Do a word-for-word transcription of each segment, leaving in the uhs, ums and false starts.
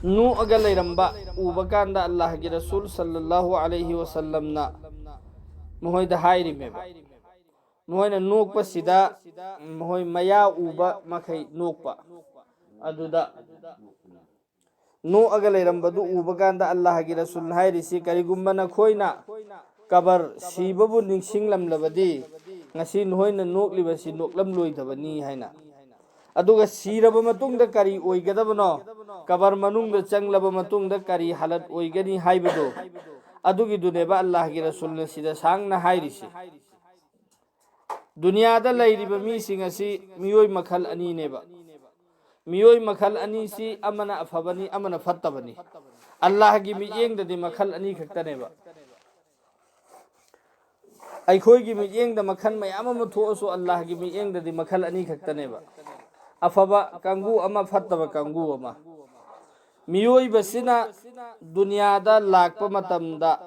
ꯅꯣꯛꯑꯒ ꯂꯩꯔꯝꯕ ꯎꯕ ꯀꯥꯟꯗ ꯑꯜꯂꯥꯍꯒꯤ ꯔꯁꯨꯜ ꯁꯜꯂꯜꯂꯥꯍꯨ ꯑꯂꯩꯍꯤ ꯋꯁꯜꯂꯝꯅ ꯃꯈꯣꯏꯗ ꯍꯥꯏꯔꯤꯃꯦꯕ꯫ ꯃꯈꯣꯏꯅ ꯅꯣꯛꯄꯁꯤꯗ ꯃꯈꯣꯏ ꯃꯌꯥ ꯎꯕ ꯃꯈꯩ ꯅꯣꯛꯄ꯫ ꯑꯗꯨꯗ ꯅꯣꯛꯑꯒ ꯂꯩꯔꯝꯕꯗꯨ ꯎꯕ ꯀꯥꯟꯗ ꯑꯜꯂꯥꯍꯒꯤ ꯔꯁꯨꯜꯅ ꯍꯥꯏꯔꯤꯁꯤ, "ꯀꯔꯤꯒꯨꯝꯕ ꯅꯈꯣꯏꯅ ꯀꯕꯔ ꯁꯤꯕꯕꯨ ꯅꯤꯡꯁꯤꯡꯂꯝꯂꯕꯗꯤ ꯉꯁꯤ ꯅꯈꯣꯏꯅ ꯅꯣꯛꯂꯤꯕꯁꯤ ꯅꯣꯛꯂꯝꯂꯣꯏꯗꯕꯅꯤ" ꯍꯥꯏꯅ꯫ ꯑꯗꯨꯒ ꯁꯤꯔꯕ ꯃꯇꯨꯡꯗ ꯀꯔꯤ ꯑꯣꯏꯒꯗꯕꯅꯣ, ꯀꯕꯔ ꯃꯅꯨꯡꯗ ꯆꯪꯂꯕ ꯃꯇꯨꯡꯗ ꯀꯔꯤ ꯍꯥꯂꯠ ꯑꯣꯏꯒꯅꯤ ꯍꯥꯏꯕꯗꯨ, ꯑꯗꯨꯒꯤꯗꯨꯅꯦꯕ ꯑꯜꯂꯥꯍꯒꯤ ꯔꯁꯨꯜꯅ ꯁꯤꯗ ꯁꯥꯡꯅ ꯍꯥꯏꯔꯤꯁꯤ꯫ ꯗꯨꯅꯤꯌꯥꯗ ꯂꯩꯔꯤꯕ ꯃꯤꯁꯤꯡ ꯑꯁꯤ ꯃꯤꯑꯣꯏ ꯃꯈꯜ ꯑꯅꯤꯅꯦꯕ꯫ ꯃꯤꯑꯣꯏ ꯃꯈꯜ ꯑꯅꯤꯁꯤ ꯑꯃꯅ ꯑꯐꯕꯅꯤ, ꯑꯃꯅ ꯐꯠꯇꯕꯅꯤ꯫ ꯑꯜꯂꯥꯍꯒꯤ ꯃꯤꯠꯌꯦꯡꯗꯗꯤ ꯃꯈꯜ ꯑꯅꯤ ꯈꯛꯇꯅꯦꯕ꯫ ꯑꯩꯈꯣꯏꯒꯤ ꯃꯤꯠꯌꯦꯡꯗ ꯃꯈꯜ ꯃꯌꯥꯝ ꯑꯃ ꯊꯣꯛꯑꯁꯨ ꯑꯜꯂꯥꯍꯒꯤ ꯃꯤꯠꯌꯦꯡꯗꯗꯤ ꯃꯈꯜ ꯑꯅꯤ ꯈꯛꯇꯅꯦꯕ, ꯑꯐꯕ ꯀꯥꯡꯕꯨ ꯑꯃ, ꯐꯠꯇꯕ ꯀꯥꯡꯕꯨ ꯑꯃ꯫ ꯃꯤꯑꯣꯏꯕꯁꯤꯅ ꯗꯨꯅꯤꯌꯥꯗ ꯂꯥꯛꯄ ꯃꯇꯝꯗ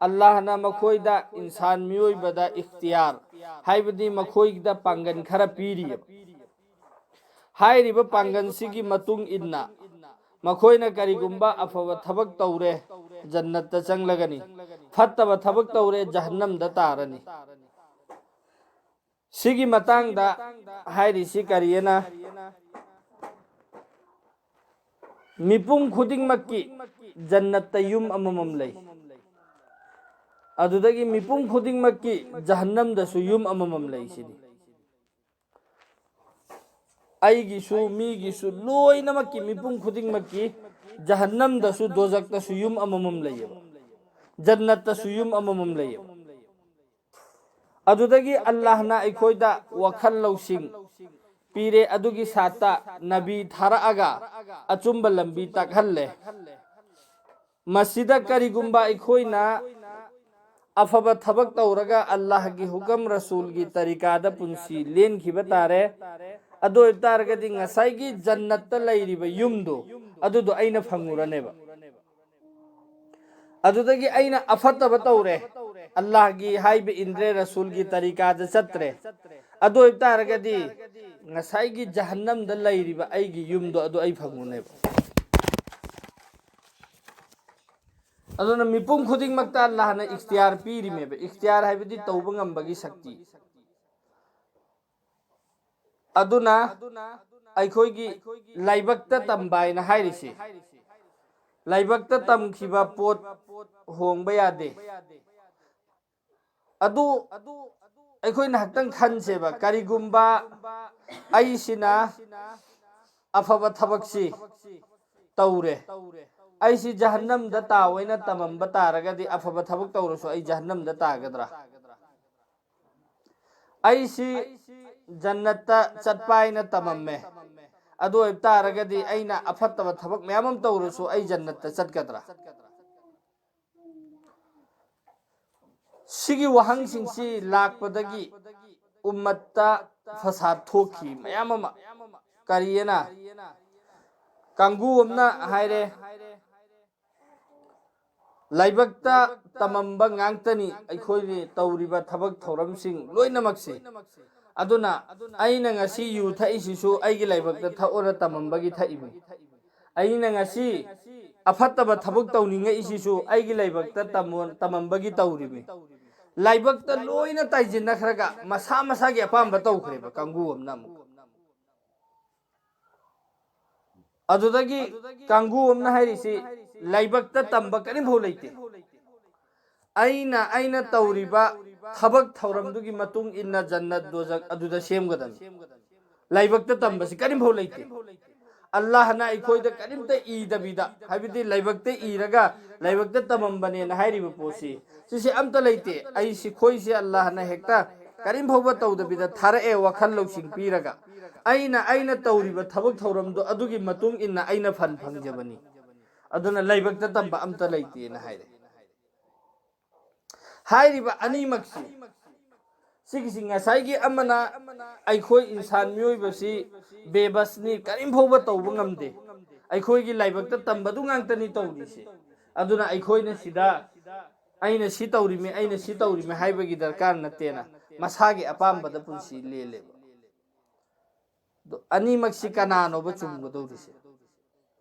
ꯑꯜꯂꯥꯍꯅ ꯃꯈꯣꯏꯗ, ꯏꯟꯁꯥꯟ ꯃꯤꯑꯣꯏꯕꯗ, ꯏꯈꯇꯤꯌꯥꯔ, ꯍꯥꯏꯕꯗꯤ ꯃꯈꯣꯏꯗ ꯄꯥꯡꯒꯜ ꯈꯔ ꯄꯤꯔꯤꯑꯕ꯫ ꯍꯥꯏꯔꯤꯕ ꯄꯥꯡꯒꯜꯁꯤꯒꯤ ꯃꯇꯨꯡ ꯏꯟꯅ ꯃꯈꯣꯏꯅ ꯀꯔꯤꯒꯨꯝꯕ ꯑꯐꯕ ꯊꯕꯛ ꯇꯧꯔꯦ, ꯖꯟꯅꯠꯇ ꯆꯪꯂꯒꯅꯤ, ꯐꯠꯇꯕ ꯊꯕꯛ ꯇꯧꯔꯦ, ꯖꯍꯟꯅꯝꯗ ꯇꯥꯔꯅꯤ꯫ ꯁꯤꯒꯤ ꯃꯇꯥꯡꯗ ꯍꯥꯏꯔꯤꯁꯤ ꯀꯔꯤꯑꯅ, ꯃꯤꯄꯨꯝ ꯈꯨꯗꯤꯡꯃꯛꯀꯤ ꯖꯟꯅꯠꯇ ꯌꯨꯝ ꯑꯃꯃꯝ ꯂꯩ, ꯑꯗꯨꯗꯒꯤ ꯃꯤꯄꯨꯝ ꯈꯨꯗꯤꯡꯃꯛꯀꯤ ꯖꯍꯟꯅꯝꯗꯁꯨ ꯌꯨꯝ ꯑꯃꯃꯝ ꯂꯩ꯫ ꯁꯤꯅꯤ ꯑꯩꯒꯤꯁꯨ, ꯃꯤꯒꯤꯁꯨ, ꯂꯣꯏꯅꯃꯛꯀꯤ, ꯃꯤꯄꯨꯝ ꯈꯨꯗꯤꯡꯃꯛꯀꯤ ꯖꯍꯟꯅꯝꯗꯁꯨ, ꯗꯣꯖꯛꯇꯁꯨ ꯌꯨꯝ ꯑꯃꯃꯝ ꯂꯩꯌꯦꯕ, ꯖꯟꯅꯠꯇꯁꯨ ꯌꯨꯝ ꯑꯃꯃꯝ ꯂꯩꯌꯦꯕ꯫ ꯑꯗꯨꯗꯒꯤ ꯑꯜꯂꯥꯍꯅ ꯑꯩꯈꯣꯏꯗ ꯋꯥꯈꯜ ꯂꯧꯁꯤꯡ ꯄꯤꯔꯦ꯫ ꯑꯗꯨꯒꯤ ꯁꯥꯠꯇ ꯅꯕꯤ ꯊꯥꯔꯛꯑꯒ ꯑꯆꯨꯝꯕ ꯂꯝꯕꯤ ꯇꯥꯛꯍꯜꯂꯦ꯫ ꯃꯁꯤꯗ ꯀꯔꯤꯒꯨꯝꯕ ꯑꯩꯈꯣꯏꯅ ꯑꯐꯕ ꯊꯕꯛ ꯇꯧꯔꯒ ꯑꯜꯂꯥꯍꯒꯤ ꯍꯨꯀꯝ, ꯔꯁꯨꯜꯒꯤ ꯇꯔꯤꯀꯥꯗ ꯄꯨꯟꯁꯤ ꯂꯦꯟꯈꯤꯕ ꯇꯥꯔꯦ꯫ ꯑꯗꯨ ꯑꯣꯏꯕ ꯇꯥꯔꯒꯗꯤ ꯉꯁꯥꯏꯒꯤ ꯖꯟꯅꯠꯇ ꯂꯩꯔꯤꯕ ꯌꯨꯝꯗꯨ, ꯑꯗꯨꯗꯣ ꯑꯩꯅ ꯐꯪꯉꯨꯔꯅꯦꯕ꯫ ꯑꯗꯨꯗꯒꯤ ꯑꯩꯅ ꯑꯐꯠꯇꯕ ꯇꯧꯔꯦ, ꯑꯜꯂꯥꯍꯒꯤ ꯍꯥꯏꯕ ꯏꯟꯗ꯭ꯔꯦ, ꯔꯁꯨꯜꯒꯤ ꯇꯔꯤꯀꯥꯗ ꯆꯠꯇ꯭ꯔꯦ, ꯑꯗꯨ ꯑꯣꯏꯕ ꯇꯥꯔꯒꯗꯤ ꯉꯁꯥꯏꯒꯤ ꯖꯍꯟꯅꯝꯗ ꯂꯩꯔꯤꯕ ꯑꯩꯒꯤ ꯌꯨꯝꯗꯣ ꯑꯗꯨ ꯑꯩ ꯐꯪꯉꯨꯅꯦꯕ꯫ ꯑꯗꯨꯅ ꯃꯤꯄꯨꯝ ꯈꯨꯗꯤꯡꯃꯛꯇ ꯑꯜꯂꯥꯍꯅ ꯏꯈꯇꯤꯌꯥꯔ ꯄꯤꯔꯤꯃꯦꯕ꯫ ꯏꯈꯇꯤꯌꯥꯔ ꯍꯥꯏꯕꯗꯤ ꯇꯧꯕ ꯉꯝꯕꯒꯤ ꯁꯛꯇꯤ꯫ ꯑꯗꯨꯅ ꯑꯩꯈꯣꯏꯒꯤ ꯂꯥꯏꯕꯛꯇ ꯇꯝꯕ ꯍꯥꯏꯅ ꯍꯥꯏꯔꯤꯁꯤ, ꯂꯥꯏꯕꯛꯇ ꯇꯝꯈꯤꯕ ꯄꯣꯠ ꯍꯣꯡꯕ ꯌꯥꯗꯦ꯫ ꯑꯗꯨ ꯑꯩꯈꯣꯏꯅ ꯉꯥꯏꯍꯥꯛꯇꯪ ꯈꯟꯁꯦꯕ, ꯀꯔꯤꯒꯨꯝꯕ ꯑꯩꯁꯤꯅ ꯑꯐꯕ ꯊꯕꯛꯁꯤ ꯇꯧꯔꯦ, ꯑꯩꯁꯤ ꯖꯍꯟꯅꯝꯗ ꯇꯥꯎ ꯍꯥꯏꯅ ꯇꯝꯃꯝꯕ ꯇꯥꯔꯒꯗꯤ, ꯑꯐꯕ ꯊꯕꯛ ꯇꯧꯔꯁꯨ ꯑꯩ ꯖꯍꯟꯅꯝꯗ ꯇꯥꯒꯗ꯭ꯔꯥ? ꯑꯩꯁꯤ ꯖꯟꯅꯠꯇ ꯆꯠꯄ ꯍꯥꯏꯅ ꯇꯝꯃꯝꯃꯦ, ꯑꯗꯨ ꯑꯣꯏꯕ ꯇꯥꯔꯒꯗꯤ ꯑꯩꯅ ꯑꯐꯠꯇꯕ ꯊꯕꯛ ꯃꯌꯥꯝ ꯑꯃ ꯇꯧꯔꯁꯨ ꯑꯩ ꯖꯟꯅꯠꯇ ꯆꯠꯀꯗ꯭ꯔꯥ? ꯁꯤꯒꯤ ꯋꯥꯍꯪꯁꯤꯡꯁꯤ ꯂꯥꯛꯄꯗꯒꯤ ꯎꯝꯃꯠꯇ ꯐꯁꯥꯗ ꯊꯣꯛꯈꯤ ꯃꯌꯥꯝ ꯑꯃ꯫ ꯀꯔꯤꯑꯅ? ꯀꯥꯡꯕꯨ ꯑꯃꯅ ꯍꯥꯏꯔꯦ, ꯂꯥꯏꯕꯛꯇ ꯇꯝꯃꯝꯕ ꯉꯥꯛꯇꯅꯤ ꯑꯩꯈꯣꯏꯅ ꯇꯧꯔꯤꯕ ꯊꯕꯛ ꯊꯧꯔꯝꯁꯤꯡ ꯂꯣꯏꯅꯃꯛꯁꯤ꯫ ꯑꯗꯨꯅ ꯑꯩꯅ ꯉꯁꯤ ꯌꯨ ꯊꯛꯏꯁꯤꯁꯨ ꯑꯩꯒꯤ ꯂꯥꯏꯕꯛꯇ ꯊꯛꯑꯣꯅ ꯇꯝꯃꯝꯕꯒꯤ ꯊꯛꯏꯕꯅꯤ꯫ ꯑꯩꯅ ꯉꯁꯤ ꯑꯐꯠꯇꯕ ꯊꯕꯛ ꯇꯧꯅꯤꯡꯉꯛꯏꯁꯤꯁꯨ ꯑꯩꯒꯤ ꯂꯥꯏꯕꯛꯇ ꯇꯝꯃꯣ-, ꯇꯝꯃꯝꯕꯒꯤ ꯇꯧꯔꯤꯕꯅꯤ꯫ ꯂꯥꯏꯕꯛꯇ ꯂꯣꯏꯅ ꯇꯥꯏꯁꯤꯟꯅꯈ꯭ꯔꯒ ꯃꯁꯥ ꯃꯁꯥꯒꯤ ꯑꯄꯥꯝꯕ ꯇꯧꯈ꯭ꯔꯦꯕ ꯀꯥꯡꯕꯨ ꯑꯃꯅ ꯑꯃꯨꯛ꯫ ꯑꯗꯨꯗꯒꯤ ꯀꯥꯡꯕꯨ ꯑꯃꯅ ꯍꯥꯏꯔꯤꯁꯤ, ꯂꯥꯏꯕꯛꯇ ꯇꯝꯕ ꯀꯔꯤꯝꯐꯥꯎ ꯂꯩꯇꯦ, ꯑꯩꯅ, ꯑꯩꯅ ꯇꯧꯔꯤꯕ ꯊꯕꯛ ꯊꯧꯔꯝꯗꯨꯒꯤ ꯃꯇꯨꯡ ꯏꯟꯅ ꯖꯟꯅꯠ ꯗꯣꯖꯛ ꯑꯗꯨꯗ ꯁꯦꯝꯒꯗꯕꯅꯤ꯫ ꯂꯥꯏꯕꯛꯇ ꯇꯝꯕꯁꯤ ꯀꯔꯤꯝꯐꯥꯎ ꯂꯩꯇꯦ꯫ ꯑꯜꯂꯥꯍꯅ ꯑꯩꯈꯣꯏꯗ ꯀꯔꯤꯝꯇ ꯏꯗꯕꯤꯗ, ꯍꯥꯏꯕꯗꯤ ꯂꯥꯏꯕꯛꯇ ꯏꯔꯒ ꯂꯥꯏꯕꯛꯇ ꯇꯝꯃꯝꯕꯅꯦꯅ ꯍꯥꯏꯔꯤꯕ ꯄꯣꯠꯁꯤ, ꯁꯤꯁꯦ ꯑꯝꯇ ꯂꯩꯇꯦ꯫ ꯑꯩ, ꯁꯤꯈꯣꯏꯁꯦ ꯑꯜꯂꯥꯍꯅ ꯍꯦꯛꯇ ꯀꯔꯤꯝ ꯐꯥꯎꯕ ꯇꯧꯗꯕꯤꯗ ꯊꯥꯔꯛꯑꯦ, ꯋꯥꯈꯜ ꯂꯧꯁꯤꯡ ꯄꯤꯔꯒ꯫ ꯑꯩꯅ, ꯑꯩꯅ ꯇꯧꯔꯤꯕ ꯊꯕꯛ ꯊꯧꯔꯝꯗꯣ ꯑꯗꯨꯒꯤ ꯃꯇꯨꯡ ꯏꯟꯅ ꯑꯩꯅ ꯐꯟ ꯐꯪꯖꯕꯅꯤ꯫ ꯑꯗꯨꯅ ꯂꯥꯏꯕꯛꯇ ꯇꯝꯕ ꯑꯝꯇ ꯂꯩꯇꯦꯅ ꯍꯥꯏꯔꯦ꯫ ꯍꯥꯏꯔꯤꯕ ꯑꯅꯤꯃꯛꯁꯤ, ꯁꯤꯒꯤꯁꯤ ꯉꯁꯥꯏꯒꯤ ꯑꯃꯅ ꯑꯩꯈꯣꯏ ꯏꯟꯁꯥꯟ ꯃꯤꯑꯣꯏꯕꯁꯤ ꯕꯦꯕꯁꯅꯤ, ꯀꯔꯤꯝ ꯐꯥꯎꯕ ꯇꯧꯕ ꯉꯝꯗꯦ, ꯑꯩꯈꯣꯏꯒꯤ ꯂꯥꯏꯕꯛꯇ ꯇꯝꯕꯗꯨ ꯉꯥꯛꯇꯅꯤ ꯇꯧꯔꯤꯁꯦ꯫ ꯑꯗꯨꯅ ꯑꯩꯈꯣꯏꯅ ꯁꯤꯗ "ꯑꯩꯅ ꯁꯤ ꯇꯧꯔꯤꯃꯤ, ꯑꯩꯅ ꯁꯤ ꯇꯧꯔꯤꯃꯤ" ꯍꯥꯏꯕꯒꯤ ꯗꯔꯀꯥꯔ ꯅꯠꯇꯦꯅ, ꯃꯁꯥꯒꯤ ꯑꯄꯥꯝꯕꯗ ꯄꯨꯟꯁꯤ ꯂꯦꯜꯂꯦꯕ꯫ ꯑꯗꯣ ꯑꯅꯤꯃꯛꯁꯤ ꯀꯅꯥꯅꯣꯕ ꯆꯨꯝꯒꯗꯧꯔꯤꯁꯦ?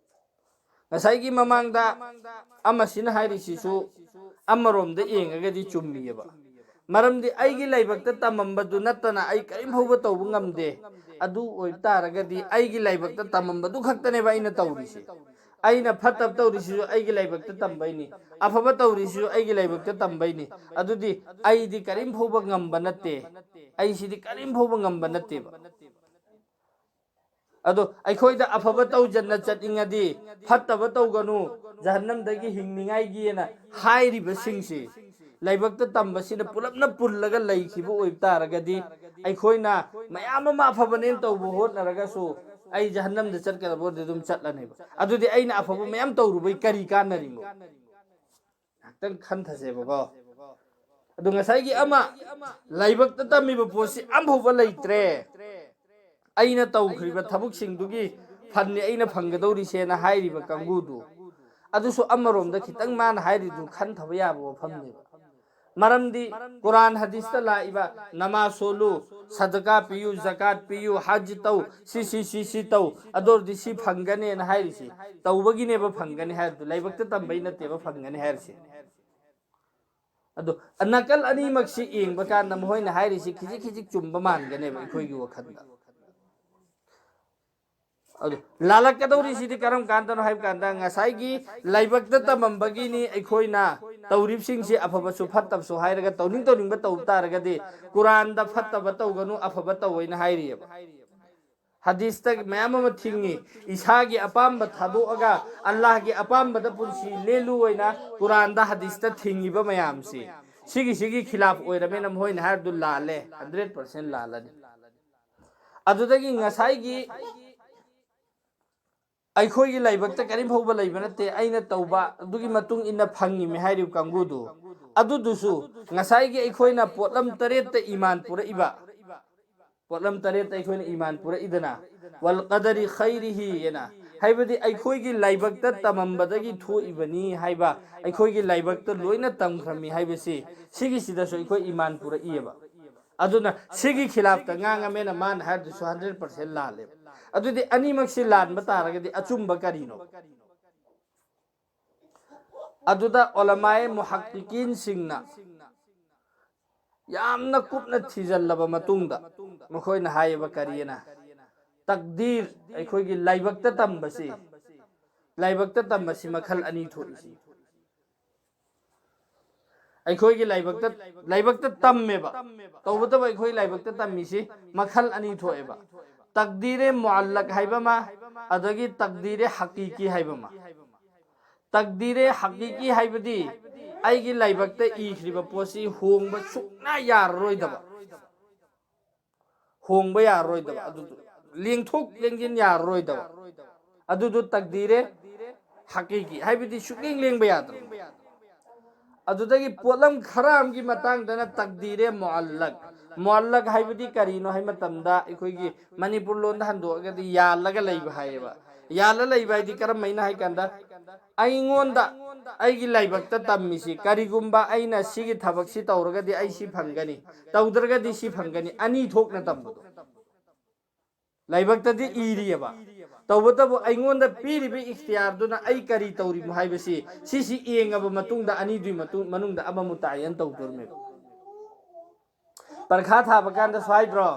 ꯉꯁꯥꯏꯒꯤ ꯃꯃꯥꯡꯗ ꯑꯃꯁꯤꯅ ꯍꯥꯏꯔꯤꯁꯤꯁꯨ ꯑꯃꯔꯣꯝꯗ ꯌꯦꯡꯉꯒꯗꯤ ꯆꯨꯝꯃꯤꯑꯕ꯫ ꯃꯔꯝꯗꯤ ꯑꯩꯒꯤ ꯂꯥꯏꯕꯛꯇ ꯇꯝꯃꯝꯕꯗꯨ ꯅꯠꯇꯅ ꯑꯩ ꯀꯔꯤꯝ ꯐꯥꯎꯕ ꯇꯧꯕ ꯉꯝꯗꯦ꯫ ꯑꯗꯨ ꯑꯣꯏꯕ ꯇꯥꯔꯒꯗꯤ ꯑꯩꯒꯤ ꯂꯥꯏꯕꯛꯇ ꯇꯝꯃꯝꯕꯗꯨ ꯈꯛꯇꯅꯦꯕ ꯑꯩꯅ ꯇꯧꯔꯤꯁꯦ꯫ ꯑꯩꯅ ꯐꯠꯇꯕ ꯇꯧꯔꯤꯁꯤꯁꯨ ꯑꯩꯒꯤ ꯂꯥꯏꯕꯛꯇ ꯇꯝꯕꯩꯅꯤ, ꯑꯐꯕ ꯇꯧꯔꯤꯁꯤꯁꯨ ꯑꯩꯒꯤ ꯂꯥꯏꯕꯛꯇ ꯇꯝꯕꯩꯅꯤ꯫ ꯑꯗꯨꯗꯤ ꯑꯩꯗꯤ ꯀꯔꯤꯝ ꯐꯥꯎꯕ ꯉꯝꯕ ꯅꯠꯇꯦ, ꯑꯩꯁꯤꯗꯤ ꯀꯔꯤꯝ ꯐꯥꯎꯕ ꯉꯝꯕ ꯅꯠꯇꯦꯕ꯫ ꯑꯗꯣ ꯑꯩꯈꯣꯏꯗ ꯑꯐꯕ ꯇꯧꯖꯟꯅ ꯆꯠꯅꯤꯡꯉꯗꯤ, ꯐꯠꯇꯕ ꯇꯧꯒꯅꯨ, ꯖꯍꯟꯅꯝꯗꯒꯤ ꯍꯤꯡꯅꯤꯡꯉꯥꯏꯒꯤꯅ ꯍꯥꯏꯔꯤꯕꯁꯤꯡꯁꯤ, ꯂꯥꯏꯕꯛꯇ ꯇꯝꯕꯁꯤꯅ ꯄꯨꯂꯞꯅ ꯄꯨꯜꯂꯒ ꯂꯩꯈꯤꯕ ꯑꯣꯏꯕ ꯇꯥꯔꯒꯗꯤ, ꯑꯩꯈꯣꯏꯅ ꯃꯌꯥꯝ ꯑꯃ ꯑꯐꯕꯅꯦꯅ ꯇꯧꯕ ꯍꯣꯠꯅꯔꯒꯁꯨ, ꯑꯩ ꯖꯍꯟꯅꯝꯗ ꯆꯠꯀꯗꯕ ꯑꯣꯏꯔꯗꯤ ꯑꯗꯨꯝ ꯆꯠꯂꯅꯦꯕ꯫ ꯑꯗꯨꯗꯤ ꯑꯩꯅ ꯑꯐꯕ ꯃꯌꯥꯝ ꯇꯧꯔꯨꯕꯩ ꯀꯔꯤ ꯀꯥꯟꯅꯔꯤꯃꯣ? ꯉꯥꯛꯇꯪ ꯈꯟꯊꯁꯦꯕꯀꯣ꯫ ꯑꯗꯣ ꯉꯁꯥꯏꯒꯤ ꯑꯃ, ꯂꯥꯏꯕꯛꯇ ꯇꯝꯃꯤꯕ ꯄꯣꯠꯁꯤ ꯑꯃꯐꯥꯎꯕ ꯂꯩꯇ꯭ꯔꯦ, ꯑꯩꯅ ꯇꯧꯈ꯭ꯔꯤꯕ ꯊꯕꯛꯁꯤꯡꯗꯨꯒꯤ ꯐꯟꯅꯤ ꯑꯩꯅ ꯐꯪꯒꯗꯧꯔꯤꯁꯦꯅ ꯍꯥꯏꯔꯤꯕ ꯀꯥꯡꯕꯨꯗꯨ, ꯑꯗꯨꯁꯨ ꯑꯃꯔꯣꯝꯗ ꯈꯤꯇꯪ ꯃꯥꯅ ꯍꯥꯏꯔꯤꯗꯨ ꯈꯟꯊꯕ ꯌꯥꯕ ꯋꯥꯐꯝꯅꯦꯕ꯫ ꯃꯔꯝꯗꯤ ꯀꯨꯔꯥꯟ ꯍꯗꯤꯁꯇ ꯂꯥꯛꯏꯕ, "ꯅꯃꯥꯖ ꯁꯣꯜꯂꯨ, ꯁꯗꯀꯥ ꯄꯤꯌꯨ, ꯖꯀꯥꯠ ꯄꯤꯌꯨ, ꯍꯖ ꯇꯧ, ꯁꯤ ꯁꯤ ꯁꯤ ꯁꯤ ꯇꯧ, ꯑꯗꯨ ꯑꯣꯏꯔꯗꯤ ꯁꯤ ꯐꯪꯒꯅꯦꯅ" ꯍꯥꯏꯔꯤꯁꯤ, ꯇꯧꯕꯒꯤꯅꯦꯕ ꯐꯪꯒꯅꯤ ꯍꯥꯏꯔꯤꯗꯨ, ꯂꯥꯏꯕꯛꯇ ꯇꯝꯕꯩ ꯅꯠꯇꯦꯕ ꯐꯪꯒꯅꯤ ꯍꯥꯏꯔꯤꯁꯤ꯫ ꯑꯗꯣ ꯅꯥꯀꯜ ꯑꯅꯤꯃꯛꯁꯤ ꯌꯦꯡꯕ ꯀꯥꯟꯗ ꯃꯈꯣꯏꯅ ꯍꯥꯏꯔꯤꯁꯤ ꯈꯤꯖꯤꯛ ꯈꯤꯖꯤꯛ ꯆꯨꯝꯕ ꯃꯥꯟꯒꯅꯦꯕ ꯑꯩꯈꯣꯏꯒꯤ ꯋꯥꯈꯜꯗ꯫ ꯑꯗꯨ ꯂꯥꯜꯂꯛꯀꯗꯧꯔꯤꯁꯤꯗꯤ ꯀꯔꯝ ꯀꯥꯟꯗꯅꯣ ꯍꯥꯏꯕ ꯀꯥꯟꯗ, ꯉꯁꯥꯏꯒꯤ ꯂꯥꯏꯕꯛꯇ ꯇꯝꯃꯝꯕꯒꯤꯅꯤ ꯑꯩꯈꯣꯏꯅ ꯇꯧꯔꯤꯕꯁꯤꯡꯁꯤ ꯑꯐꯕꯁꯨ ꯐꯠꯇꯕꯁꯨ ꯍꯥꯏꯔꯒ, ꯇꯧꯅꯤꯡ ꯇꯧꯅꯤꯡꯕ ꯇꯧ ꯇꯥꯔꯒꯗꯤ, ꯀꯨꯔꯥꯟꯗ ꯐꯠꯇꯕ ꯇꯧꯒꯅꯨ, ꯑꯐꯕ ꯇꯧ ꯍꯥꯏꯅ ꯍꯥꯏꯔꯤꯑꯕ꯫ ꯍꯗꯤꯁꯇ ꯃꯌꯥꯝ ꯑꯃ ꯊꯤꯡꯉꯤ꯫ ꯏꯁꯥꯒꯤ ꯑꯄꯥꯝꯕ ꯊꯥꯗꯣꯛꯑꯒ ꯑꯜꯂꯥꯍꯒꯤ ꯑꯄꯥꯝꯕꯗ ꯄꯨꯟꯁꯤ ꯂꯦꯜꯂꯨ ꯍꯥꯏꯅ ꯀꯨꯔꯥꯟꯗ, ꯍꯗꯤꯁꯇ ꯊꯤꯡꯉꯤꯕ ꯃꯌꯥꯝꯁꯤ, ꯁꯤꯒꯤꯁꯤꯒꯤ ꯈꯤꯂꯥꯐ ꯑꯣꯏꯔꯝꯃꯦꯅ ꯃꯈꯣꯏꯅ ꯍꯥꯏꯔꯗꯨ ꯂꯥꯜꯂꯦ, ꯍꯟꯗ꯭ꯔꯦꯠ ꯄꯥꯔꯁꯦꯟ ꯂꯥꯜꯂꯅꯤ꯫ ꯑꯗꯨꯗꯒꯤ ꯉꯁꯥꯏꯒꯤ ꯑꯩꯈꯣꯏꯒꯤ ꯂꯥꯏꯕꯛꯇ ꯀꯔꯤꯝ ꯐꯥꯎꯕ ꯂꯩꯕ ꯅꯠꯇꯦ, ꯑꯩꯅ ꯇꯧꯕ ꯑꯗꯨꯒꯤ ꯃꯇꯨꯡ ꯏꯟꯅ ꯐꯪꯉꯤꯃꯤ ꯍꯥꯏꯔꯤꯕ ꯀꯥꯡꯕꯨꯗꯨ, ꯑꯗꯨꯗꯨꯁꯨ ꯉꯁꯥꯏꯒꯤ ꯑꯩꯈꯣꯏꯅ ꯄꯣꯠꯂꯝ ꯇꯔꯦꯠꯇ ꯏꯃꯥꯟ ꯄꯨꯔꯛꯏꯕ, ꯄꯣꯠꯂꯝ ꯇꯔꯦꯠꯇ ꯑꯩꯈꯣꯏꯅ ꯏꯃꯥꯟ ꯄꯨꯔꯛꯏꯗꯅ, "ꯋꯜ ꯀꯗꯔꯤ ꯈꯩꯔꯤꯍꯤ" ꯑꯅ, ꯍꯥꯏꯕꯗꯤ ꯑꯩꯈꯣꯏꯒꯤ ꯂꯥꯏꯕꯛꯇ ꯇꯝꯃꯝꯕꯗꯒꯤ ꯊꯣꯛꯏꯕꯅꯤ ꯍꯥꯏꯕ, ꯑꯩꯈꯣꯏꯒꯤ ꯂꯥꯏꯕꯛꯇ ꯂꯣꯏꯅ ꯇꯝꯈ꯭ꯔꯝꯃꯤ ꯍꯥꯏꯕꯁꯤ, ꯁꯤꯒꯤꯁꯤꯗꯁꯨ ꯑꯩꯈꯣꯏ ꯏꯃꯥꯟ ꯄꯨꯔꯛꯏꯑꯕ꯫ ꯑꯗꯨꯅ ꯁꯤꯒꯤ ꯈꯤꯂꯥꯐꯇ ꯉꯥꯡꯉꯝꯃꯦꯅ ꯃꯥꯅ ꯍꯥꯏꯔꯗꯨꯁꯨ ꯍꯟꯗ꯭ꯔꯦꯠ ꯄꯥꯔꯁꯦꯟ ꯂꯥꯜꯂꯦꯕ꯫ ꯑꯗꯨꯗꯤ ꯑꯅꯤꯃꯛꯁꯤ ꯂꯥꯟꯕ ꯇꯥꯔꯒꯗꯤ ꯑꯆꯨꯝꯕ ꯀꯔꯤꯅꯣ? ꯑꯗꯨꯗ ꯎꯂꯃꯥꯑꯦ ꯃꯨꯍꯛꯀꯤꯀꯤꯟꯁꯤꯡꯅ ꯌꯥꯝꯅ ꯀꯨꯞꯅ ꯊꯤꯖꯤꯜꯂꯕ ꯃꯇꯨꯡꯗ ꯃꯈꯣꯏꯅ ꯍꯥꯏꯌꯦꯕ ꯀꯔꯤꯅ, ꯇꯛꯗꯤꯔ, ꯑꯩꯈꯣꯏꯒꯤ ꯂꯥꯏꯕꯛꯇ ꯇꯝꯕꯁꯤ, ꯂꯥꯏꯕꯛꯇ ꯇꯝꯕꯁꯤ ꯃꯈꯜ ꯑꯅꯤ ꯊꯣꯛꯏꯁꯤ꯫ ꯑꯩꯈꯣꯏꯒꯤ ꯂꯥꯏꯕꯛꯇ, ꯂꯥꯏꯕꯛꯇ ꯇꯝꯃꯦꯕ, ꯇꯧꯕꯇꯕꯨ ꯑꯩꯈꯣꯏ ꯂꯥꯏꯕꯛꯇ ꯇꯝꯃꯤꯁꯤ ꯃꯈꯜ ꯑꯅꯤ ꯊꯣꯛꯑꯦꯕ꯫ ꯇꯛꯗꯤꯔꯦ ꯃꯨꯑꯜꯂꯛ ꯍꯥꯏꯕ ꯑꯃ, ꯑꯗꯒꯤ ꯇꯛꯗꯤꯔꯦ ꯍꯀꯤꯀꯤ ꯍꯥꯏꯕ ꯑꯃ꯫ ꯇꯛꯗꯤꯔꯦ ꯍꯀꯤꯀꯤ ꯍꯥꯏꯕꯗꯤ ꯑꯩꯒꯤ ꯂꯥꯏꯕꯛꯇ ꯏꯈ꯭ꯔꯤꯕ ꯄꯣꯠꯁꯤ ꯍꯣꯡꯕ ꯁꯨꯛꯌꯥ ꯌꯥꯔꯔꯣꯏꯗꯕ, ꯍꯣꯡꯕ ꯌꯥꯔꯔꯣꯏꯗꯕ, ꯑꯗꯨꯗꯨ ꯂꯦꯡꯊꯣꯛ ꯂꯦꯡꯁꯤꯟ ꯌꯥꯔꯔꯣꯏꯗꯕ, ꯑꯗꯨꯗꯨ ꯇꯛꯗꯤꯔꯦ ꯍꯀꯤꯀꯤ ꯍꯥꯏꯕꯗꯤ ꯁꯨꯛꯂꯦꯡ ꯂꯦꯡꯕ ꯌꯥꯗ꯭ꯔꯕ꯫ ꯑꯗꯨꯗꯒꯤ ꯄꯣꯠꯂꯝ ꯈꯔ ꯑꯃꯒꯤ ꯃꯇꯥꯡꯗꯅ ꯇꯛꯗꯤꯔꯦ ꯃꯨꯑꯜꯂꯛ꯫ ꯃꯨꯑꯜꯂꯛ ꯍꯥꯏꯕꯗꯤ ꯀꯔꯤꯅꯣ ꯍꯥꯏ ꯃꯇꯝꯗ, ꯑꯩꯈꯣꯏꯒꯤ ꯃꯅꯤꯄꯨꯔ ꯂꯣꯟꯗ ꯍꯟꯗꯣꯛꯑꯒꯗꯤ ꯌꯥꯜꯂꯒ ꯂꯩꯕ ꯍꯥꯏꯌꯦꯕ꯫ ꯌꯥꯜꯂ ꯂꯩꯕ ꯍꯥꯏꯗꯤ ꯀꯔꯝꯍꯥꯏꯅ ꯍꯥꯏ ꯀꯥꯟꯗ, ꯑꯩꯉꯣꯟꯗ ꯑꯩꯒꯤ ꯂꯥꯏꯕꯛꯇ ꯇꯝꯃꯤꯁꯤ, ꯀꯔꯤꯒꯨꯝꯕ ꯑꯩꯅ ꯁꯤꯒꯤ ꯊꯕꯛꯁꯤ ꯇꯧꯔꯒꯗꯤ ꯑꯩ ꯁꯤ ꯐꯪꯒꯅꯤ, ꯇꯧꯗ꯭ꯔꯒꯗꯤ ꯁꯤ ꯐꯪꯒꯅꯤ, ꯑꯅꯤ ꯊꯣꯛꯅ ꯇꯝꯕꯗꯣ꯫ ꯂꯥꯏꯕꯛꯇꯗꯤ ꯏꯔꯤꯑꯕ, ꯇꯧꯕꯇꯕꯨ ꯑꯩꯉꯣꯟꯗ ꯄꯤꯔꯤꯕ ꯏꯈꯇꯤꯌꯥꯔꯗꯨꯅ ꯑꯩ ꯀꯔꯤ ꯇꯧꯔꯤꯕꯅꯣ ꯍꯥꯏꯕꯁꯤ, ꯁꯤꯁꯤ ꯌꯦꯡꯉꯕ ꯃꯇꯨꯡꯗ ꯑꯅꯤꯗꯨꯒꯤ ꯃꯇꯨꯡ, ꯃꯅꯨꯡꯗ ꯑꯃ ꯃꯨꯇꯥꯌꯟ ꯇꯧꯗꯣꯔꯤꯃꯦꯕ꯫ ꯄꯔꯈꯥ ꯊꯥꯕ ꯀꯥꯟꯗ ꯁ꯭ꯋꯥꯏꯗ꯭ꯔꯣ,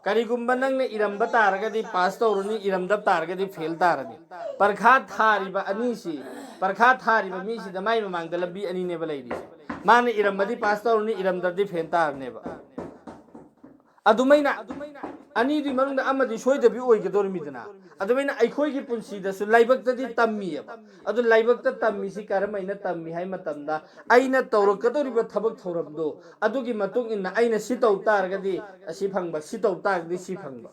ꯀꯔꯤꯒꯨꯝꯕ ꯅꯪꯅ ꯏꯔꯝꯕ ꯇꯥꯔꯒꯗꯤ ꯄꯥꯁ ꯇꯧꯔꯅꯤ, ꯏꯔꯝꯗꯕ ꯇꯥꯔꯒꯗꯤ ꯐꯦꯜ ꯇꯥꯔꯅꯤ꯫ ꯄꯔꯈꯥ ꯊꯥꯔꯤꯕ ꯑꯅꯤꯁꯤ, ꯄꯔꯈꯥ ꯊꯥꯔꯤꯕ ꯃꯤꯁꯤꯗ ꯃꯥꯏ ꯃꯃꯥꯡꯗ ꯂꯝꯕꯤ ꯑꯅꯤꯅꯦꯕ ꯂꯩꯔꯤꯁꯦ꯫ ꯃꯥꯅ ꯏꯔꯝꯃꯗꯤ ꯄꯥꯁ ꯇꯧꯔꯅꯤ, ꯏꯔꯝꯗ꯭ꯔꯗꯤ ꯐꯦꯜ ꯇꯥꯔꯅꯦꯕ꯫ ꯑꯗꯨꯃꯥꯏꯅ ꯑꯅꯤꯗꯨꯒꯤ ꯃꯅꯨꯡꯗ ꯑꯃꯗꯤ ꯁꯣꯏꯗꯕꯤ ꯑꯣꯏꯒꯗꯧꯔꯤꯃꯤꯗꯅ꯫ ꯑꯗꯨꯃꯥꯏꯅ ꯑꯩꯈꯣꯏꯒꯤ ꯄꯨꯟꯁꯤꯗꯁꯨ ꯂꯥꯏꯕꯛꯇꯗꯤ ꯇꯝꯃꯤꯑꯕ꯫ ꯑꯗꯨ ꯂꯥꯏꯕꯛꯇ ꯇꯝꯃꯤꯁꯤ ꯀꯔꯝꯍꯥꯏꯅ ꯇꯝꯃꯤ ꯍꯥꯏ ꯃꯇꯝꯗ, ꯑꯩꯅ ꯇꯧꯔꯛꯀꯗꯧꯔꯤꯕ ꯊꯕꯛ ꯊꯧꯔꯝꯗꯣ, ꯑꯗꯨꯒꯤ ꯃꯇꯨꯡ ꯏꯟꯅ ꯑꯩꯅ ꯁꯤ ꯇꯧ ꯇꯥꯔꯒꯗꯤ ꯑꯁꯤ ꯐꯪꯕ, ꯁꯤ ꯇꯧ ꯇꯥꯔꯒꯗꯤ ꯁꯤ ꯐꯪꯕ,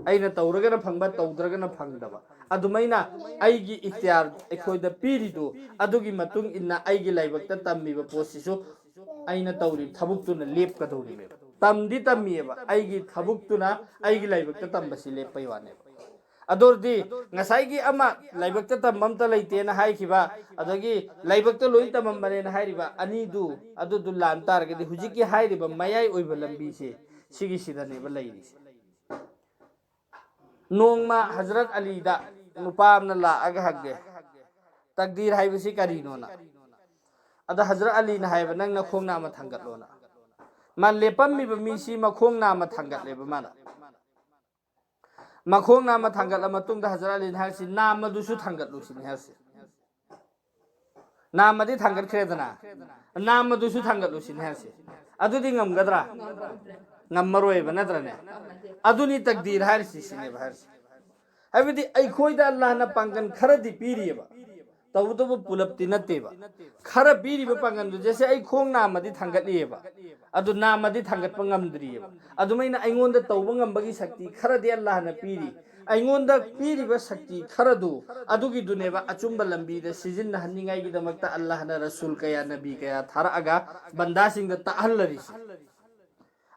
ꯑꯩꯅ ꯇꯧꯔꯒꯅ ꯐꯪꯕ, ꯇꯧꯗ꯭ꯔꯒꯅ ꯐꯪꯗꯕ꯫ ꯑꯗꯨꯃꯥꯏꯅ ꯑꯩꯒꯤ ꯏꯈꯇꯤꯌꯥꯔ ꯑꯩꯈꯣꯏꯗ ꯄꯤꯔꯤꯗꯨ, ꯑꯗꯨꯒꯤ ꯃꯇꯨꯡ ꯏꯟꯅ ꯑꯩꯒꯤ ꯂꯥꯏꯕꯛꯇ ꯇꯝꯃꯤꯕ ꯄꯣꯠꯁꯤꯁꯨ ꯑꯩꯅ ꯇꯧꯔꯤꯕ ꯊꯕꯛꯇꯨꯅ ꯂꯦꯞꯀꯗꯧꯔꯤꯕꯅꯦꯕ꯫ ꯇꯝꯗꯤ ꯇꯝꯃꯤꯑꯕ, ꯑꯩꯒꯤ ꯊꯕꯛꯇꯨꯅ ꯑꯩꯒꯤ ꯂꯥꯏꯕꯛꯇ ꯇꯝꯕꯁꯤ ꯂꯦꯞꯄꯩ ꯋꯥꯅꯦꯕ꯫ ꯑꯗꯨ ꯑꯣꯏꯔꯗꯤ ꯉꯁꯥꯏꯒꯤ ꯑꯃ ꯂꯥꯏꯕꯛꯇ ꯇꯝꯕ ꯑꯝꯇ ꯂꯩꯇꯦꯅ ꯍꯥꯏꯈꯤꯕ, ꯑꯗꯒꯤ ꯂꯥꯏꯕꯛꯇ ꯂꯣꯏ ꯇꯝꯃꯝꯕꯅꯦꯅ ꯍꯥꯏꯔꯤꯕ ꯑꯅꯤꯗꯨ, ꯑꯗꯨꯗꯨ ꯂꯥꯟ ꯇꯥꯔꯒꯗꯤ ꯍꯧꯖꯤꯛꯀꯤ ꯍꯥꯏꯔꯤꯕ ꯃꯌꯥꯏ ꯑꯣꯏꯕ ꯂꯝꯕꯤꯁꯦ, ꯁꯤꯒꯤꯁꯤꯗꯅꯦꯕ ꯂꯩꯔꯤꯁꯦ꯫ ꯅꯣꯡꯃ ꯍꯖꯔꯠ ꯑꯂꯤꯗ ꯅꯨꯄꯥ ꯑꯃꯅ ꯂꯥꯛꯑꯒ ꯍꯪꯉꯦ, ꯇꯛꯗꯤꯔ ꯍꯥꯏꯕꯁꯤ ꯀꯔꯤꯅꯣꯅ꯫ ꯑꯗ ꯍꯖꯔꯠ ꯑꯂꯤꯅ ꯍꯥꯏꯕ, "ꯅꯪ ꯅꯈꯣꯡ ꯅꯥꯝꯃ ꯊꯥꯡꯒꯠꯂꯣꯅ"꯫ ꯃꯥ ꯂꯦꯞꯄꯝꯃꯤꯕ ꯃꯤꯁꯤ ꯃꯈꯣꯡ ꯅꯥꯝꯃ ꯊꯥꯡꯒꯠꯂꯦꯕ ꯃꯥꯅ꯫ ꯃꯈꯣꯡ ꯅꯥꯝꯃ ꯊꯥꯡꯒꯠꯂ ꯃꯇꯨꯡꯗ ꯍꯖꯔꯠ ꯑꯂꯤꯅ ꯍꯥꯏꯔꯤꯁꯤ, "ꯅꯥꯝꯃꯗꯨꯁꯨ ꯊꯥꯡꯒꯠꯂꯨ" ꯁꯤꯅꯤ ꯍꯥꯏꯔꯤꯁꯤ꯫ ꯅꯥꯝꯃꯗꯤ ꯊꯥꯡꯒꯠꯈ꯭ꯔꯦꯗꯅ, "ꯅꯥꯝꯃꯗꯨꯁꯨ ꯊꯥꯡꯒꯠꯂꯨ" ꯁꯤꯅꯤ ꯍꯥꯏꯔꯤꯁꯤ꯫ ꯑꯗꯨꯗꯤ ꯉꯝꯒꯗ꯭ꯔꯥ? ꯉꯝꯃꯔꯣꯏꯕ, ꯅꯠꯇ꯭ꯔꯅꯦ? ꯑꯗꯨꯅꯤ ꯇꯛꯗꯤꯔ ꯍꯥꯏꯔꯤꯁꯤ, ꯁꯤꯅꯦꯕ ꯍꯥꯏꯔꯤꯁꯤ꯫ ꯍꯥꯏꯕꯗꯤ ꯑꯩꯈꯣꯏꯗ ꯑꯜꯂꯥꯍꯅ ꯄꯥꯡꯒꯜ ꯈꯔꯗꯤ ꯄꯤꯔꯤꯑꯕ, ꯇꯧꯕꯇꯕꯨ ꯄꯨꯂꯞꯇꯤ ꯅꯠꯇꯦꯕ꯫ ꯈꯔ ꯄꯤꯔꯤꯕ ꯄꯥꯡꯒꯜꯗꯨ, ꯖꯦꯁꯦ ꯑꯩ ꯈꯣꯡ ꯅꯥꯝꯃꯗꯤ ꯊꯥꯡꯒꯠꯂꯤꯑꯕ, ꯑꯗꯨ ꯅꯥꯝꯃꯗꯤ ꯊꯥꯡꯒꯠꯄ ꯉꯝꯗ꯭ꯔꯤꯑꯕ꯫ ꯑꯗꯨꯃꯥꯏꯅ ꯑꯩꯉꯣꯟꯗ ꯇꯧꯕ ꯉꯝꯕꯒꯤ ꯁꯛꯇꯤ ꯈꯔꯗꯤ ꯑꯜꯂꯥꯍꯅ ꯄꯤꯔꯤ꯫ ꯑꯩꯉꯣꯟꯗ ꯄꯤꯔꯤꯕ ꯁꯛꯇꯤ ꯈꯔꯗꯨ, ꯑꯗꯨꯒꯤꯗꯨꯅꯦꯕ ꯑꯆꯨꯝꯕ ꯂꯝꯕꯤꯗ ꯁꯤꯖꯤꯟꯅꯍꯟꯅꯤꯡꯉꯥꯏꯒꯤꯗꯃꯛꯇ ꯑꯜꯂꯥꯍꯅ ꯔꯁꯨꯜ ꯀꯌꯥ, ꯅꯕꯤ ꯀꯌꯥ ꯊꯥꯔꯛꯑꯒ ꯕꯟꯗꯥꯁꯤꯡꯗ ꯇꯥꯛꯍꯜꯂꯔꯤꯁꯤ꯫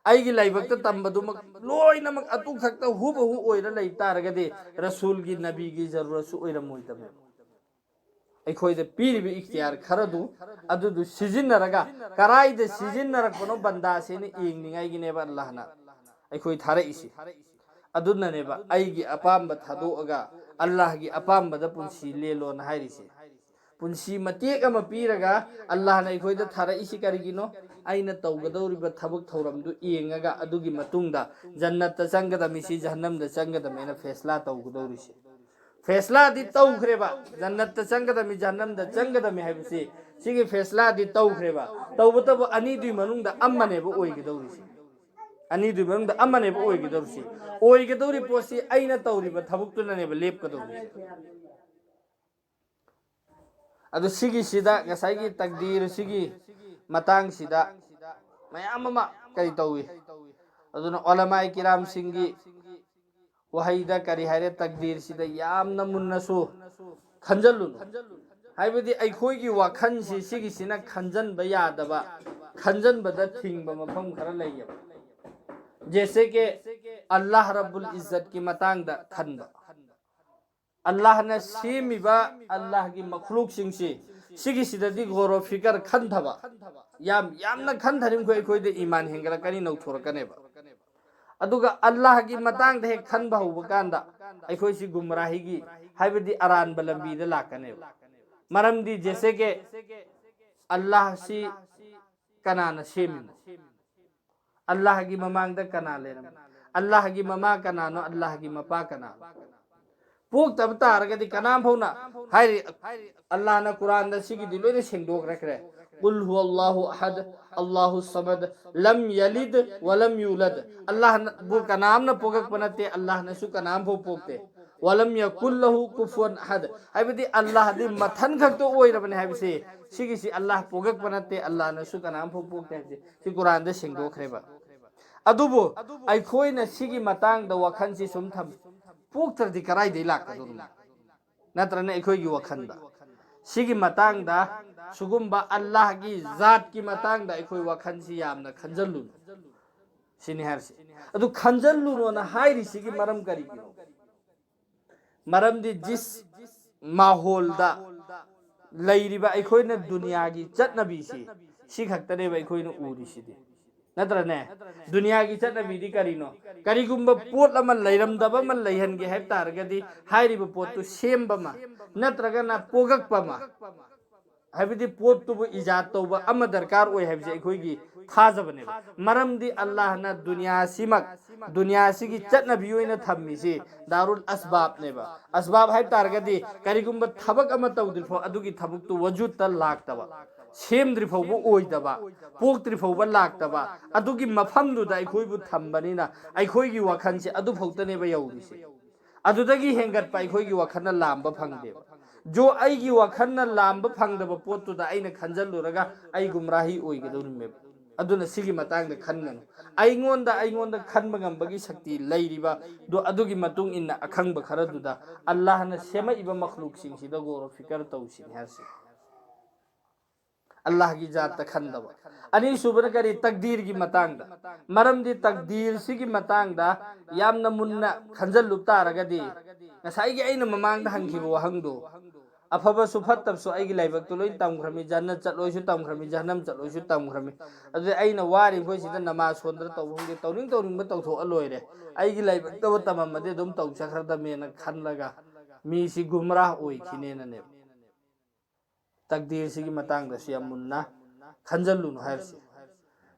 ꯑꯩꯒꯤ ꯂꯥꯏꯕꯛꯇ ꯇꯝꯕꯗꯨꯃꯛ ꯂꯣꯏꯅꯃꯛ ꯑꯗꯨ ꯈꯛꯇ ꯍꯨꯕꯍꯨ ꯑꯣꯏꯔ ꯂꯩ ꯇꯥꯔꯒꯗꯤ ꯔꯁꯨꯜꯒꯤ, ꯅꯕꯤꯒꯤ ꯖꯔꯨꯔꯠꯁꯨ ꯑꯣꯏꯔꯝꯃꯣꯏꯗꯕꯅꯦꯕ꯫ ꯑꯩꯈꯣꯏꯗ ꯄꯤꯔꯤꯕ ꯏꯈꯇꯤꯌꯥꯔ ꯈꯔꯗꯨ, ꯑꯗꯨꯗꯨ ꯁꯤꯖꯤꯟꯅꯔꯒ, ꯀꯔꯥꯏꯗ ꯁꯤꯖꯤꯟꯅꯔꯛꯄꯅꯣ ꯕꯟꯗꯥꯁꯦꯅ ꯌꯦꯡꯅꯤꯡꯉꯥꯏꯒꯤꯅꯦꯕ ꯑꯜꯂꯥꯍꯅ ꯑꯩꯈꯣꯏ ꯊꯥꯔꯛꯏꯁꯤ꯫ ꯑꯗꯨꯅꯅꯦꯕ ꯑꯩꯒꯤ ꯑꯄꯥꯝꯕ ꯊꯥꯗꯣꯛꯑꯒ ꯑꯜꯂꯥꯍꯒꯤ ꯑꯄꯥꯝꯕꯗ ꯄꯨꯟꯁꯤ ꯂꯦꯜꯂꯣꯅ ꯍꯥꯏꯔꯤꯁꯤ꯫ ꯄꯨꯟꯁꯤ ꯃꯇꯦꯛ ꯑꯃ ꯄꯤꯔꯒ ꯑꯜꯂꯥꯍꯅ ꯑꯩꯈꯣꯏꯗ ꯊꯥꯔꯛꯏꯁꯤ ꯀꯔꯤꯒꯤꯅꯣ? ꯑꯩꯅ ꯇꯧꯒꯗꯧꯔꯤꯕ ꯊꯕꯛ ꯊꯧꯔꯝꯗꯨ ꯌꯦꯡꯉꯒ ꯑꯗꯨꯒꯤ ꯃꯇꯨꯡꯗ ꯖꯟꯅꯠꯇ ꯆꯪꯒꯗꯕꯅꯤ, ꯁꯤ ꯖꯍꯟꯅꯝꯗ ꯆꯪꯒꯗꯕꯅꯤꯅ ꯐꯦꯁꯂꯥ ꯇꯧꯒꯗꯧꯔꯤꯁꯤ꯫ ꯐꯦꯁꯂꯥꯗꯤ ꯇꯧꯈ꯭ꯔꯦꯕ, ꯖꯟꯅꯠꯇ ꯆꯪꯒꯗꯕꯅꯤ, ꯖꯍꯟꯅꯝꯗ ꯆꯪꯒꯗꯕꯅꯤ ꯍꯥꯏꯕꯁꯤ, ꯁꯤꯒꯤ ꯐꯦꯁꯂꯥꯗꯤ ꯇꯧꯈ꯭ꯔꯦꯕ꯫ ꯇꯧꯕꯇꯕꯨ ꯑꯅꯤꯗꯨꯒꯤ ꯃꯅꯨꯡꯗ ꯑꯃꯅꯦꯕ ꯑꯣꯏꯒꯗꯧꯔꯤꯁꯤ꯫ ꯑꯅꯤꯗꯨꯒꯤ ꯃꯅꯨꯡꯗ ꯑꯃꯅꯦꯕ ꯑꯣꯏꯒꯗꯧꯔꯤꯁꯤ꯫ ꯑꯣꯏꯒꯗꯧꯔꯤ ꯄꯣꯠꯁꯤ ꯑꯩꯅ ꯇꯧꯔꯤꯕ ꯊꯕꯛꯇꯨꯅꯅꯦꯕ ꯂꯦꯞꯀꯗꯧꯔꯤꯁꯤ꯫ ꯑꯗꯨ ꯁꯤꯒꯤꯁꯤꯗ, ꯉꯁꯥꯏꯒꯤ ꯇꯛꯗꯤꯔ ꯁꯤꯒꯤ ꯃꯇꯥꯡꯁꯤꯗ ꯃꯌꯥꯝ ꯑꯃ ꯀꯔꯤ ꯇꯧꯏ? ꯑꯗꯨꯅ ꯎꯂꯃꯥꯏ ꯀꯤꯔꯥꯝꯁꯤꯡꯒꯤ ꯋꯥꯍꯩꯗ ꯀꯔꯤ ꯍꯥꯏꯔꯦ? ꯇꯛꯗꯤꯔꯁꯤꯗ ꯌꯥꯝꯅ ꯃꯨꯟꯅꯁꯨ ꯈꯟꯖꯜꯂꯨꯅꯨ꯫ ꯍꯥꯏꯕꯗꯤ ꯑꯩꯈꯣꯏꯒꯤ ꯋꯥꯈꯜꯁꯤ ꯁꯤꯒꯤꯁꯤꯅ ꯈꯟꯖꯟꯕ ꯌꯥꯗꯕ, ꯈꯟꯖꯟꯕꯗ ꯊꯤꯡꯕ ꯃꯐꯝ ꯈꯔ ꯂꯩꯌꯦꯕ꯫ ꯖꯦꯁꯦ ꯀꯦ ꯑꯜꯂꯥꯍ ꯔꯕꯨꯜ ꯏꯖꯠꯀꯤ ꯃꯇꯥꯡꯗ ꯈꯟꯕ, ꯑꯜꯂꯥꯍꯅ ꯁꯦꯝꯃꯤꯕ ꯑꯜꯂꯥꯍꯒꯤ ꯃꯈꯂꯨꯛꯁꯤꯡꯁꯤ, ꯁꯤꯒꯤꯁꯤꯗꯗꯤ ꯒꯧꯔꯣ ꯐꯤꯀꯔ ꯈꯟꯊꯕ꯫ ꯌꯥꯝ ꯌꯥꯝꯅ ꯈꯟꯊꯔꯤꯃꯈꯣꯏ ꯑꯩꯈꯣꯏꯗ ꯏꯃꯥꯟ ꯍꯦꯟꯒꯠꯂꯛꯀꯅꯤ, ꯅꯧꯊꯣꯔꯛꯀꯅꯦꯕ꯫ ꯑꯗꯨꯒ ꯑꯜꯂꯥꯍꯒꯤ ꯃꯇꯥꯡꯗ ꯍꯦꯛ ꯈꯟꯕ ꯍꯧꯕ ꯀꯥꯟꯗ ꯑꯩꯈꯣꯏꯁꯤ ꯒꯨꯝꯔꯥꯍꯤꯒꯤ, ꯍꯥꯏꯕꯗꯤ ꯑꯔꯥꯟꯕ ꯂꯝꯕꯤꯗ ꯂꯥꯛꯀꯅꯦꯕ꯫ ꯃꯔꯝꯗꯤ ꯖꯦꯁꯦ ꯀꯦ ꯑꯜꯂꯥꯍꯁꯤ ꯀꯅꯥꯅ ꯁꯦꯝꯃꯤꯅꯣ? ꯑꯜꯂꯥꯍꯒꯤ ꯃꯃꯥꯡꯗ ꯀꯅꯥ ꯂꯩꯔꯝꯃꯤ? ꯑꯜꯂꯥꯍꯒꯤ ꯃꯃꯥ ꯀꯅꯥꯅꯣ? ꯑꯜꯂꯥꯍꯒꯤ ꯃꯄꯥ ꯀꯅꯥꯅꯣ? ꯄꯣꯛꯇꯕ ꯇꯥꯔꯒꯗꯤ ꯀꯅꯥꯝ ꯐꯥꯎꯅ ꯍꯥꯏꯔꯤ꯫ ꯑꯜꯂꯥꯍꯅ ꯀꯨꯔꯥꯟꯗ ꯁꯤꯒꯤꯗꯤ ꯂꯣꯏꯅ ꯁꯦꯡꯗꯣꯛꯈ꯭ꯔꯦ꯫ "ꯀꯨꯜ ꯍꯨꯋꯜꯂꯥꯍꯨ ꯑꯍꯗ, ꯑꯜꯂꯥꯍꯨ ꯁꯃꯗ, ꯂꯝ ꯌꯂꯤꯗ ꯋꯂꯝ ꯌꯨꯂꯗ"꯫ ꯑꯜꯂꯥꯍꯕꯨ ꯀꯅꯥꯝꯅ ꯄꯣꯛꯂꯛꯄ ꯅꯠꯇꯦ, ꯑꯜꯂꯥꯍꯅꯁꯨ ꯀꯅꯥꯝ ꯐꯥꯎ ꯄꯣꯛꯇꯦ꯫ "ꯋꯂꯝ ꯌꯀꯨꯜ ꯂꯍꯨ ꯀꯨꯐꯨꯋꯟ ꯑꯍꯗ", ꯍꯥꯏꯕꯗꯤ ꯑꯜꯂꯥꯍꯗꯤ ꯃꯊꯟ ꯈꯛꯇ ꯑꯣꯏꯔꯕꯅꯤ ꯍꯥꯏꯕꯁꯤ, ꯁꯤꯒꯤꯁꯤ ꯑꯜꯂꯥꯍ ꯄꯣꯛꯂꯛꯄ ꯅꯠꯇꯦ, ꯑꯜꯂꯥꯍꯅꯁꯨ ꯀꯅꯥꯝ ꯐꯥꯎ ꯄꯣꯛꯇꯦ ꯍꯥꯏꯕꯁꯤ ꯁꯤ ꯀꯨꯔꯥꯟꯗ ꯁꯦꯡꯗꯣꯛꯈ꯭ꯔꯦꯕ꯫ ꯑꯗꯨꯕꯨ ꯑꯩꯈꯣꯏꯅ ꯁꯤꯒꯤ ꯃꯇꯥꯡꯗ ꯋꯥꯈꯜꯁꯤ ꯁꯨꯝ ꯊꯝ, ꯄꯣꯛꯇ꯭ꯔꯗꯤ ꯀꯗꯥꯏꯗꯒꯤ ꯂꯥꯛꯀꯗꯧꯔꯤꯅꯣ? ꯅꯠꯇ꯭ꯔꯅ ꯑꯩꯈꯣꯏꯒꯤ ꯋꯥꯈꯜꯗ ꯁꯤꯒꯤ ꯃꯇꯥꯡꯗ, ꯁꯤꯒꯨꯝꯕ ꯑꯜꯂꯥꯍꯒꯤ ꯖꯥꯠꯀꯤ ꯃꯇꯥꯡꯗ ꯑꯩꯈꯣꯏ ꯋꯥꯈꯜꯁꯤ ꯌꯥꯝꯅ ꯈꯟꯖꯜꯂꯨꯅꯨ ꯁꯤꯅꯤ ꯍꯥꯏꯔꯤꯁꯤ꯫ ꯑꯗꯨ ꯈꯟꯖꯜꯂꯨꯅꯣꯅ ꯍꯥꯏꯔꯤꯁꯤꯒꯤ ꯃꯔꯝ ꯀꯔꯤꯒꯤꯅꯣ? ꯃꯔꯝꯗꯤ ꯖꯤꯁ ꯃꯥꯍꯣꯜꯗ ꯂꯩꯔꯤꯕ ꯑꯩꯈꯣꯏꯅ ꯗꯨꯅꯤꯌꯥꯒꯤ ꯆꯠꯅꯕꯤꯁꯤ, ꯁꯤ ꯈꯛꯇꯅꯦꯕ ꯑꯩꯈꯣꯏꯅ ꯎꯔꯤꯁꯤꯗꯤ, ꯅꯠꯇ꯭ꯔꯅꯦ? ꯗꯨꯅꯤꯌꯥꯒꯤ ꯆꯠꯅꯕꯤꯗꯤ ꯀꯔꯤꯅꯣ? ꯀꯔꯤꯒꯨꯝꯕ ꯄꯣꯠ ꯑꯃ ꯂꯩꯔꯝꯗꯕ ꯑꯃ ꯂꯩꯍꯟꯒꯦ ꯍꯥꯏꯕ ꯇꯥꯔꯒꯗꯤ, ꯍꯥꯏꯔꯤꯕ ꯄꯣꯠꯇꯨ ꯁꯦꯝꯕ ꯑꯃ ꯅꯠꯇ꯭ꯔꯒꯅ ꯄꯣꯛꯂꯛꯄ ꯑꯃ, ꯍꯥꯏꯕꯗꯤ ꯄꯣꯠꯇꯨꯕꯨ ꯏꯖꯥꯗ ꯇꯧꯕ ꯑꯃ ꯗꯔꯀꯥꯔ ꯑꯣꯏ ꯍꯥꯏꯕꯁꯦ ꯑꯩꯈꯣꯏꯒꯤ ꯊꯥꯖꯕꯅꯦꯕ꯫ ꯃꯔꯝꯗꯤ ꯑꯜꯂꯥꯍꯅ ꯗꯨꯅꯤꯌꯥꯁꯤꯃꯛ, ꯗꯨꯅꯤꯌꯥꯁꯤꯒꯤ ꯆꯠꯅꯕꯤ ꯑꯣꯏꯅ ꯊꯝꯃꯤꯁꯤ ꯗꯥꯔꯨꯜ ꯑꯁꯕꯥꯕꯅꯦꯕ꯫ ꯑꯁꯕꯥꯕ ꯍꯥꯏꯕ ꯇꯥꯔꯒꯗꯤ ꯀꯔꯤꯒꯨꯝꯕ ꯊꯕꯛ ꯑꯃ ꯇꯧꯗ꯭ꯔꯤ ꯐꯥꯎ ꯑꯗꯨꯒꯤ ꯊꯕꯛꯇꯨ ꯋꯖꯨꯗꯇ ꯂꯥꯛꯇꯕ, ꯁꯦꯝꯗ꯭ꯔꯤ ꯐꯥꯎꯕ ꯑꯣꯏꯗꯕ, ꯄꯣꯛꯇ꯭ꯔꯤ ꯐꯥꯎꯕ ꯂꯥꯛꯇꯕ, ꯑꯗꯨꯒꯤ ꯃꯐꯝꯗꯨꯗ ꯑꯩꯈꯣꯏꯕꯨ ꯊꯝꯕꯅꯤꯅ ꯑꯩꯈꯣꯏꯒꯤ ꯋꯥꯈꯜꯁꯦ ꯑꯗꯨ ꯐꯥꯎꯗꯅꯦꯕ ꯌꯧꯔꯤꯁꯦ꯫ ꯑꯗꯨꯗꯒꯤ ꯍꯦꯟꯒꯠꯄ ꯑꯩꯈꯣꯏꯒꯤ ꯋꯥꯈꯜꯅ ꯂꯥꯝꯕ ꯐꯪꯗꯦꯕ꯫ ꯖꯣ ꯑꯩꯒꯤ ꯋꯥꯈꯜꯅ ꯂꯥꯝꯕ ꯐꯪꯗꯕ ꯄꯣꯠꯇꯨꯗ ꯑꯩꯅ ꯈꯟꯖꯜꯂꯨꯔꯒ ꯑꯩ ꯒꯨꯝꯔꯥꯍꯤ ꯑꯣꯏꯒꯗꯧꯔꯤꯃꯦꯕ꯫ ꯑꯗꯨꯅ ꯁꯤꯒꯤ ꯃꯇꯥꯡꯗ ꯈꯟꯒꯅꯨ꯫ ꯑꯩꯉꯣꯟꯗ, ꯑꯩꯉꯣꯟꯗ ꯈꯟꯕ ꯉꯝꯕꯒꯤ ꯁꯛꯇꯤ ꯂꯩꯔꯤꯕ, ꯗꯣ ꯑꯗꯨꯒꯤ ꯃꯇꯨꯡ ꯏꯟꯅ ꯑꯈꯪꯕ ꯈꯔꯗꯨꯗ ꯑꯜꯂꯥꯍꯅ ꯁꯦꯝꯃꯛꯏꯕ ꯃꯈꯂꯨꯛꯁꯤꯡꯁꯤꯗ ꯒꯧꯔ ꯐꯤꯀꯔ ꯇꯧꯁꯤꯅꯤ ꯍꯥꯏꯔꯁꯤ꯫ ꯑꯜꯂꯥꯍꯒꯤ ꯖꯥꯠꯇ ꯈꯟꯗꯕ꯫ ꯑꯅꯤꯁꯨꯕꯅ ꯀꯔꯤ? ꯇꯛꯗꯤꯔꯒꯤ ꯃꯇꯥꯡꯗ꯫ ꯃꯔꯝꯗꯤ ꯇꯛꯗꯤꯔꯁꯤꯒꯤ ꯃꯇꯥꯡꯗ ꯌꯥꯝꯅ ꯃꯨꯟꯅ ꯈꯟꯖꯜꯂꯨꯕ ꯇꯥꯔꯒꯗꯤ, ꯉꯁꯥꯏꯒꯤ ꯑꯩꯅ ꯃꯃꯥꯡꯗ ꯍꯪꯈꯤꯕ ꯋꯥꯍꯪꯗꯣ, ꯑꯐꯕꯁꯨ ꯐꯠꯇꯕꯁꯨ ꯑꯩꯒꯤ ꯂꯥꯏꯕꯛꯇ ꯂꯣꯏ ꯇꯝꯈ꯭ꯔꯃꯤ, ꯖꯟꯅꯠ ꯆꯠꯂꯣꯏꯁꯨ ꯇꯝꯈ꯭ꯔꯃꯤ, ꯖꯍꯟꯅꯝ ꯆꯠꯂꯣꯏꯁꯨ ꯇꯝꯈ꯭ꯔꯃꯤ꯫ ꯑꯗꯨꯗꯤ ꯑꯩꯅ ꯋꯥꯔꯤꯕ ꯃꯈꯣꯏꯁꯤꯗ ꯅꯃꯥꯖ ꯁꯣꯟꯗꯅ ꯇꯧꯕ ꯈꯪꯗꯦ, ꯇꯧꯅꯤꯡ ꯇꯧꯅꯤꯡꯕ ꯇꯧꯊꯣꯛꯑ ꯂꯣꯏꯔꯦ, ꯑꯩꯒꯤ ꯂꯥꯏꯕꯛꯇꯕꯨ ꯇꯝꯃꯝꯃꯗꯤ ꯑꯗꯨꯝ ꯇꯧꯖꯈ꯭ꯔꯗꯝꯃꯦꯅ ꯈꯜꯂꯒ ꯃꯤꯁꯤ ꯒꯨꯝꯔꯥꯍ ꯑꯣꯏꯈꯤꯅꯦꯅꯅꯦꯕ꯫ ꯇꯛꯗꯤꯔꯁꯤꯒꯤ ꯃꯇꯥꯡꯗꯁꯨ ꯌꯥꯝ ꯃꯨꯟꯅ ꯈꯟꯖꯜꯂꯨꯅꯨ ꯍꯥꯏꯔꯤꯁꯦ꯫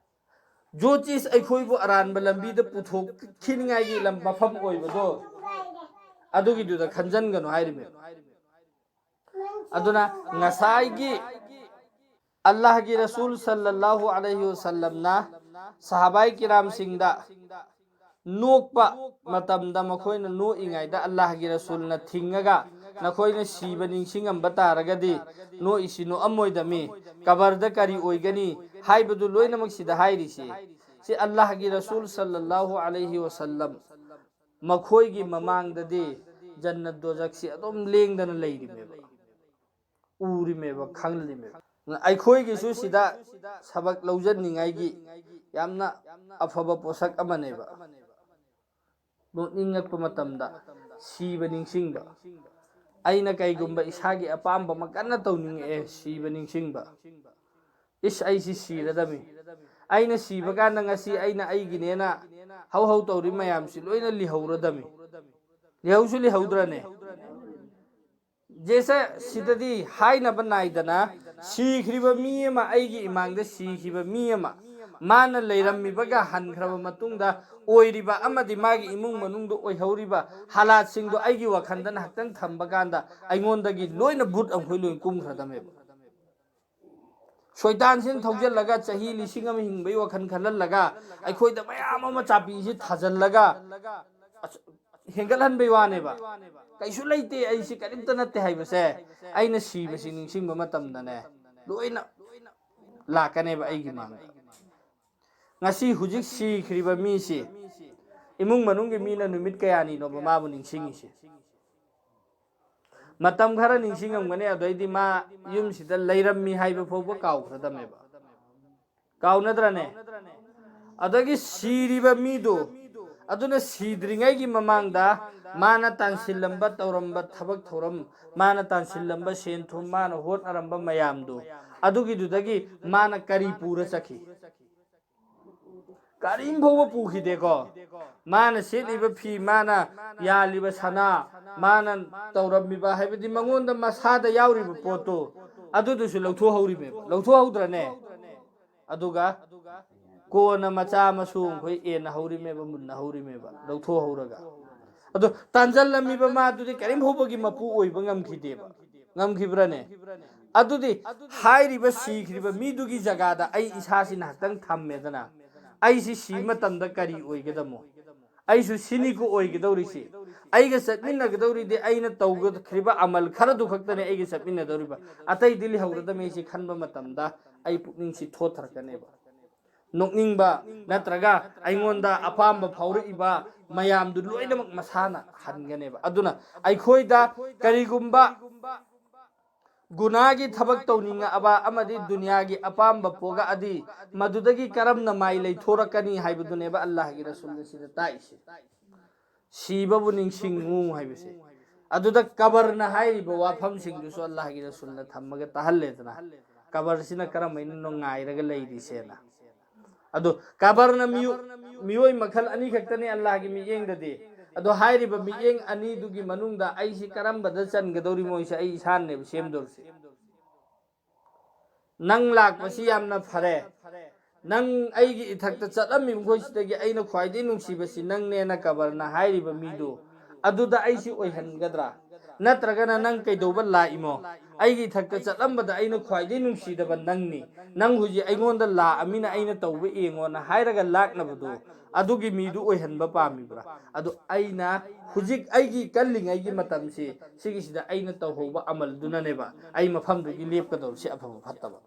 ꯖꯣꯇꯤꯁ ꯑꯩꯈꯣꯏꯕꯨ ꯑꯔꯥꯟꯕ ꯂꯝꯕꯤꯗ ꯄꯨꯊꯣꯛꯈꯤꯅꯤꯡꯉꯥꯏꯒꯤ ꯂꯝ ꯃꯐꯝ ꯑꯣꯏꯕꯗꯣ, ꯑꯗꯨꯒꯤꯗꯨꯗ ꯈꯟꯖꯟꯒꯅꯨ ꯍꯥꯏꯔꯤꯃꯦ꯫ ꯑꯗꯨꯅ ꯉꯁꯥꯏꯒꯤ ꯑꯜꯂꯥꯍꯒꯤ ꯔꯁꯨꯜ ꯁꯜꯂꯜꯂꯥꯍꯨ ꯑꯂꯩꯍꯤ ꯋꯁꯜꯂꯝꯅ ꯁꯍꯥꯕꯥꯏ ꯀꯤꯔꯥꯝꯁꯤꯡꯗ ꯅꯣꯛꯄ ꯃꯇꯝꯗ, ꯃꯈꯣꯏꯅ ꯅꯣꯛꯏꯉꯩꯗ ꯑꯜꯂꯥꯍꯒꯤ ꯔꯁꯨꯜꯅ ꯊꯤꯡꯉꯒ, "ꯅꯈꯣꯏꯅ ꯁꯤꯕ ꯅꯤꯡꯁꯤꯡꯉꯝꯕ ꯇꯥꯔꯒꯗꯤ ꯅꯣꯛꯏꯁꯤ ꯅꯣꯛꯑꯝꯃꯣꯏꯗꯃꯤ, ꯀꯕꯔꯗ ꯀꯔꯤ ꯑꯣꯏꯒꯅꯤ?" ꯍꯥꯏꯕꯗꯨ ꯂꯣꯏꯅꯃꯛ ꯁꯤꯗ ꯍꯥꯏꯔꯤꯁꯤ꯫ ꯁꯤ ꯑꯜꯂꯥꯍꯒꯤ ꯔꯁꯨꯜ ꯁꯜꯂꯜꯂꯥꯍꯨ ꯑꯂꯩꯍꯤ ꯋꯁꯜꯂꯝ ꯃꯈꯣꯏꯒꯤ ꯃꯃꯥꯡꯗꯗꯤ ꯖꯟꯅꯠ ꯗꯣꯖꯛꯁꯤ ꯑꯗꯨꯝ ꯂꯦꯡꯗꯅ ꯂꯩꯔꯤꯃꯦꯕ, ꯎꯔꯤꯃꯦꯕ, ꯈꯪꯂꯤꯃꯦꯕ꯫ ꯑꯩꯈꯣꯏꯒꯤꯁꯨ ꯁꯤꯗ ꯁꯕꯛ ꯂꯧꯖꯅꯤꯡꯉꯥꯏꯒꯤ ꯌꯥꯝꯅ ꯑꯐꯕ ꯄꯣꯠꯁꯛ ꯑꯃꯅꯦꯕ꯫ ꯅꯣꯛꯅꯤꯡꯉꯛꯄ ꯃꯇꯝꯗ ꯁꯤꯕ ꯅꯤꯡꯁꯤꯡꯕ꯫ ꯑꯩꯅ ꯀꯩꯒꯨꯝꯕ ꯏꯁꯥꯒꯤ ꯑꯄꯥꯝꯕ ꯑꯃ ꯀꯟꯅ ꯇꯧꯅꯤꯡꯉꯛꯑꯦ, ꯁꯤꯕ ꯅꯤꯡꯁꯤꯡꯕ꯫ ꯏꯁ, ꯑꯩꯁꯤ ꯁꯤꯔꯗꯃꯤ꯫ ꯑꯩꯅ ꯁꯤꯕ ꯀꯥꯟꯗ ꯉꯁꯤ ꯑꯩꯅ ꯑꯩꯒꯤꯅꯦꯅ ꯍꯧ ꯍꯧ ꯇꯧꯔꯤ ꯃꯌꯥꯝꯁꯤ ꯂꯣꯏꯅ ꯂꯤꯍꯧꯔꯗꯃꯤ꯫ ꯂꯤꯍꯧꯁꯨ ꯂꯤꯍꯧꯗ꯭ꯔꯅꯦ? ꯖꯦꯁꯦ, ꯁꯤꯗꯗꯤ ꯍꯥꯏꯅꯕ ꯅꯥꯏꯗꯅ ꯁꯤꯈ꯭ꯔꯤꯕ ꯃꯤ ꯑꯃ, ꯑꯩꯒꯤ ꯏꯃꯥꯡꯗ ꯁꯤꯈꯤꯕ ꯃꯤ ꯑꯃ, ꯃꯥꯅ ꯂꯩꯔꯝꯃꯤꯕꯒ ꯍꯟꯈ꯭ꯔꯕ ꯃꯇꯨꯡꯗ ꯑꯣꯏꯔꯤꯕ ꯑꯃꯗꯤ ꯃꯥꯒꯤ ꯏꯃꯨꯡ ꯃꯅꯨꯡꯗ ꯑꯣꯏꯍꯧꯔꯤꯕ ꯍꯥꯂꯥꯠꯁꯤꯡꯗꯣ ꯑꯩꯒꯤ ꯋꯥꯈꯟꯗ ꯉꯥꯏꯍꯥꯛꯇꯪ ꯊꯝꯕ ꯀꯥꯟꯗ ꯑꯩꯉꯣꯟꯗꯒꯤ ꯂꯣꯏꯅ ꯕꯨꯠ ꯑꯃꯈꯣꯏ ꯂꯣꯏ ꯀꯨꯝꯈ꯭ꯔꯗꯝꯃꯦꯕ꯫ ꯁꯣꯏꯇꯥꯟꯁꯤꯅ ꯊꯧꯖꯤꯜꯂꯒ ꯆꯍꯤ ꯂꯤꯁꯤꯡ ꯑꯃ ꯍꯤꯡꯕꯒꯤ ꯋꯥꯈꯜ ꯈꯜꯍꯜꯂꯒ ꯑꯩꯈꯣꯏꯗ ꯃꯌꯥꯝ ꯑꯃ ꯆꯥꯕꯤꯁꯤ ꯊꯥꯖꯤꯜꯂꯒ ꯑꯁ, ꯍꯦꯟꯒꯠꯍꯟꯕꯩ ꯋꯥꯅꯦꯕ꯫ ꯀꯩꯁꯨ ꯂꯩꯇꯦ, ꯑꯩꯁꯤ ꯀꯔꯤꯝꯇ ꯅꯠꯇꯦ ꯍꯥꯏꯕꯁꯦ ꯑꯩꯅ ꯁꯤꯕꯁꯤ ꯅꯤꯡꯁꯤꯡꯕ ꯃꯇꯝꯗꯅꯦ, ꯂꯣꯏꯅ ꯂꯥꯛꯀꯅꯦꯕ ꯑꯩꯒꯤ ꯃꯥꯡꯗ꯫ ꯉꯁꯤ ꯍꯧꯖꯤꯛ ꯁꯤꯈ꯭ꯔꯤꯕ ꯃꯤꯁꯤ ꯏꯃꯨꯡ ꯃꯅꯨꯡꯒꯤ ꯃꯤꯅ ꯅꯨꯃꯤꯠ ꯀꯌꯥꯅꯤꯅꯣꯕ ꯃꯥꯕꯨ ꯅꯤꯡꯁꯤꯡꯉꯤꯁꯦ? ꯃꯇꯝ ꯈꯔ ꯅꯤꯡꯁꯤꯡꯉꯝꯒꯅꯤ, ꯑꯗꯩꯗꯤ ꯃꯥ ꯌꯨꯝꯁꯤꯗ ꯂꯩꯔꯝꯃꯤ ꯍꯥꯏꯕ ꯐꯥꯎꯕ ꯀꯥꯎꯈ꯭ꯔꯗꯝꯃꯦꯕ꯫ ꯀꯥꯎꯅꯗ꯭ꯔꯅꯦ? ꯑꯗꯒꯤ ꯁꯤꯔꯤꯕ ꯃꯤꯗꯨ, ꯑꯗꯨꯅ ꯁꯤꯗ꯭ꯔꯤꯉꯩꯒꯤ ꯃꯃꯥꯡꯗ ꯃꯥꯅ ꯇꯥꯟꯁꯤꯜꯂꯝꯕ, ꯇꯧꯔꯝꯕ ꯊꯕꯛ ꯊꯧꯔꯝ, ꯃꯥꯅ ꯇꯥꯟꯁꯤꯜꯂꯝꯕ ꯁꯦꯟ ꯊꯨꯝ, ꯃꯥꯅ ꯍꯣꯠꯅꯔꯝꯕ ꯃꯌꯥꯝꯗꯨ, ꯑꯗꯨꯒꯤꯗꯨꯗꯒꯤ ꯃꯥꯅ ꯀꯔꯤ ꯄꯨꯔ ꯆꯠꯈꯤ? ꯀꯔꯤꯝ ꯐꯥꯎꯕ ꯄꯨꯈꯤꯗꯦꯀꯣ꯫ ꯃꯥꯅ ꯁꯦꯠꯂꯤꯕ ꯐꯤ, ꯃꯥꯅ ꯌꯥꯜꯂꯤꯕ ꯁꯅꯥ, ꯃꯥꯅ ꯇꯧꯔꯝꯃꯤꯕ, ꯍꯥꯏꯕꯗꯤ ꯃꯉꯣꯟꯗ ꯃꯁꯥꯗ ꯌꯥꯎꯔꯤꯕ ꯄꯣꯠꯇꯨ, ꯑꯗꯨꯗꯨꯁꯨ ꯂꯧꯊꯣꯛꯍꯧꯔꯤꯃꯦꯕ, ꯂꯧꯊꯣꯛꯍꯧꯗ꯭ꯔꯅꯦ? ꯑꯗꯨꯒ ꯀꯣꯟꯅ ꯃꯆꯥ ꯃꯁꯨ ꯑꯩꯈꯣꯏ ꯑꯦꯟꯅ ꯍꯧꯔꯤꯃꯦꯕ, ꯃꯨꯟꯅ ꯍꯧꯔꯤꯃꯦꯕ, ꯂꯧꯊꯣꯛꯍꯧꯔꯒ꯫ ꯑꯗꯣ ꯇꯥꯟꯖꯜꯂꯝꯃꯤꯕ ꯃꯥꯗꯨꯗꯤ ꯀꯔꯤꯝ ꯐꯥꯎꯕꯒꯤ ꯃꯄꯨ ꯑꯣꯏꯕ ꯉꯝꯈꯤꯗꯦꯕ꯫ ꯉꯝꯈꯤꯕ꯭ꯔꯅꯦ? ꯑꯗꯨꯗꯤ ꯍꯥꯏꯔꯤꯕ ꯁꯤꯈ꯭ꯔꯤꯕ ꯃꯤꯗꯨꯒꯤ ꯖꯒꯥꯗ ꯑꯩ ꯏꯁꯥꯁꯤ ꯉꯥꯏꯍꯥꯛꯇꯪ ꯊꯝꯃꯦꯗꯅ, ꯑꯩꯁꯤ ꯁꯤ ꯃꯇꯝꯗ ꯀꯔꯤ ꯑꯣꯏꯒꯗꯃꯣ? ꯑꯩꯁꯨ ꯁꯤꯅꯤꯀꯣ ꯑꯣꯏꯒꯗꯧꯔꯤꯁꯤ꯫ ꯑꯩꯒ ꯆꯠꯃꯤꯟꯅꯒꯗꯧꯔꯤꯗꯤ ꯑꯩꯅ ꯇꯧꯈ꯭ꯔꯤꯕ ꯑꯃꯜ ꯈꯔꯗꯨ ꯈꯛꯇꯅꯦ ꯑꯩꯒ ꯆꯠꯃꯤꯟꯅꯗꯧꯔꯤꯕ, ꯑꯇꯩꯗꯤ ꯂꯩꯍꯧꯔꯗꯃꯦ ꯁꯤ ꯈꯟꯕ ꯃꯇꯝꯗ ꯑꯩ ꯄꯨꯛꯅꯤꯡꯁꯤ ꯊꯣꯠꯊꯔꯛꯀꯅꯦꯕ꯫ ꯅꯣꯛꯅꯤꯡꯕ ꯅꯠꯇ꯭ꯔꯒ ꯑꯩꯉꯣꯟꯗ ꯑꯄꯥꯝꯕ ꯐꯥꯎꯔꯛꯏꯕ ꯃꯌꯥꯝꯗꯨ ꯂꯣꯏꯅꯃꯛ ꯃꯁꯥꯅ ꯍꯟꯒꯅꯦꯕ꯫ ꯑꯗꯨꯅ ꯑꯩꯈꯣꯏꯗ ꯀꯔꯤꯒꯨꯝꯕ ꯒꯨꯅꯥꯒꯤ ꯊꯕꯛ ꯇꯧꯅꯤꯡꯉꯛꯑꯕ ꯑꯃꯗꯤ ꯗꯨꯅꯤꯌꯥꯒꯤ ꯑꯄꯥꯝꯕ ꯄꯣꯛꯂꯛꯑꯗꯤ, ꯃꯗꯨꯗꯒꯤ ꯀꯔꯝꯅ ꯃꯥꯏ ꯂꯩꯊꯣꯔꯛꯀꯅꯤ ꯍꯥꯏꯕꯗꯨꯅꯦꯕ ꯑꯜꯂꯥꯍꯒꯤ ꯔꯁꯨꯜꯅ ꯁꯤꯗ ꯇꯥꯛꯏꯁꯦ꯫ ꯁꯤꯕꯕꯨ ꯅꯤꯡꯁꯤꯡꯉꯨ ꯍꯥꯏꯕꯁꯦ꯫ ꯑꯗꯨꯗ ꯀꯕꯔꯅ ꯍꯥꯏꯔꯤꯕ ꯋꯥꯐꯝꯁꯤꯡꯗꯨꯁꯨ ꯑꯜꯂꯥꯍꯒꯤ ꯔꯁꯨꯜꯅ ꯊꯝꯃꯒ ꯇꯥꯍꯜꯂꯦꯗꯅ, ꯀꯕꯔꯁꯤꯅ ꯀꯔꯝꯍꯥꯏꯅꯅꯣ ꯉꯥꯏꯔꯒ ꯂꯩꯔꯤꯁꯦꯅ꯫ ꯑꯗꯣ ꯀꯕꯔꯅ ꯃꯤꯑꯣ-, ꯃꯤꯑꯣꯏ ꯃꯈꯜ ꯑꯅꯤ ꯈꯛꯇꯅꯤ ꯑꯜꯂꯥꯍꯒꯤ ꯃꯤꯠꯌꯦꯡꯗꯗꯤ꯫ ꯑꯗꯣ ꯍꯥꯏꯔꯤꯕ ꯃꯤꯠꯌꯦꯡ ꯑꯅꯤꯗꯨꯒꯤ ꯃꯅꯨꯡꯗ ꯑꯩꯁꯤ ꯀꯔꯝꯕꯗ ꯆꯟꯒꯗꯧꯔꯤꯃꯣ ꯍꯥꯏꯁꯦ ꯑꯩ ꯏꯁꯥꯅꯅꯦꯕ ꯁꯦꯝꯗꯧꯔꯤꯁꯦ꯫ ꯅꯪ ꯂꯥꯛꯄꯁꯤ ꯌꯥꯝꯅ ꯐꯔꯦ, ꯅꯪ ꯑꯩꯒꯤ ꯏꯊꯛꯇ ꯆꯠꯂꯝꯃꯤꯕ ꯃꯈꯣꯏꯁꯤꯗꯒꯤ ꯑꯩꯅ ꯈ꯭ꯋꯥꯏꯗꯒꯤ ꯅꯨꯡꯁꯤꯕꯁꯤ ꯅꯪꯅꯦꯅ ꯀꯕꯔꯅ ꯍꯥꯏꯔꯤꯕ ꯃꯤꯗꯨ, ꯑꯗꯨꯗ ꯑꯩꯁꯤ ꯑꯣꯏꯍꯟꯒꯗ꯭ꯔꯥ? ꯅꯠꯇ꯭ꯔꯒꯅ ꯅꯪ ꯀꯩꯗꯧꯕ ꯂꯥꯛꯏꯃꯣ? ꯑꯩꯒꯤ ꯏꯊꯛꯇ ꯆꯠꯂꯝꯕꯗ ꯑꯩꯅ ꯈ꯭ꯋꯥꯏꯗꯒꯤ ꯅꯨꯡꯁꯤꯗꯕ ꯅꯪꯅꯤ, ꯅꯪ ꯍꯧꯖꯤꯛ ꯑꯩꯉꯣꯟꯗ ꯂꯥꯛꯑꯃꯤꯅ ꯑꯩꯅ ꯇꯧꯕ ꯌꯦꯡꯉꯣꯅ ꯍꯥꯏꯔꯒ ꯂꯥꯛꯅꯕꯗꯨ, ꯑꯗꯨꯒꯤ ꯃꯤꯗꯨ ꯑꯣꯏꯍꯟꯕ ꯄꯥꯝꯃꯤꯕ꯭ꯔꯥ? ꯑꯗꯨ ꯑꯩꯅ ꯍꯧꯖꯤꯛ ꯑꯩꯒꯤ ꯀꯜꯂꯤꯉꯩꯒꯤ ꯃꯇꯝꯁꯤ, ꯁꯤꯒꯤꯁꯤꯗ ꯑꯩꯅ ꯇꯧꯍꯧꯕ ꯑꯃꯜꯗꯨꯅꯅꯦꯕ ꯑꯩ ꯃꯐꯝꯗꯨꯒꯤ ꯂꯦꯞꯀꯗꯧꯔꯤꯁꯤ, ꯑꯐꯕ ꯐꯠꯇꯕ꯫